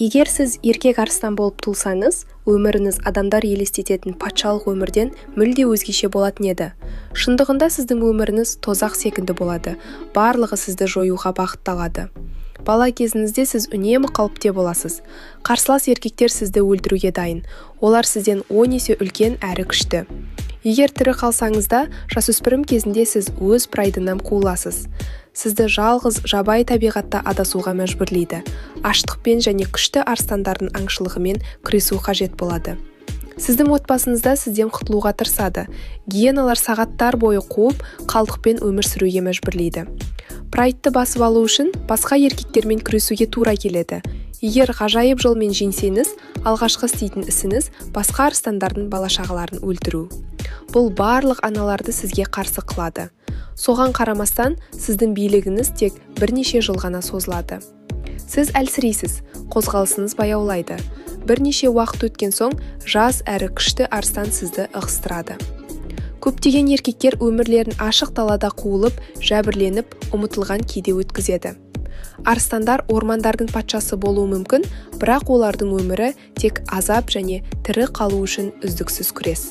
Егер сіз еркек арыстан болып туылсаңыз, өміріңіз адамдар елестететін патшалық өмірден мүлде өзгеше болатын еді. Шындығында, сіздің өміріңіз тозақ секілді болады, барлығы сізді жоюға бағытталады. Бала кезіңізде сіз үнемі қауіпте боласыз. Қарсылас еркектер сізді өлтіруге дайын, олар сізден 10 есе үлкен әрі күшті. Егер тірі қалсаңыз да, жасөспірім кезінде сіз өз прайдынан қуыласыз. Сізді жалғыз жабайы табиғатта адасуға мәжбүрлейді, аштықпен және күшті арыстандардың аңшылығымен күресу қажет болады. Сіздің отбасыңызда сізден құтылуға тырысады, гиеналар сағаттар бойы қуып, қалдықпен өмір сүруге мәжбүрлейді. Прайдты басып алу үшін басқа еркектермен күресуге тура келеді. Егер ғажайып жолмен жеңсеңіз, алғашқы істейтін ісіңіз – басқа арыстандардың бала-шағаларын өлтіру. Бұл барлық аналарды сізге қарсы қылады. Соған қарамастан, сіздің билігіңіз тек бірнеше жыл ғана созылады. Сіз әлсірейсіз, қозғалысыңыз баяулайды. Бірнеше уақыт өткен соң жас әрі күшті арыстан сізді ығыстырады. Көптеген еркектер өмірлерін ашық далада қуылып, жәбірленіп, ұмытылған күйде өткізеді. Арыстандар ормандардың патшасы болуы мүмкін, бірақ олардың өмірі тек азап және тірі қалу үшін үздіксіз күрес.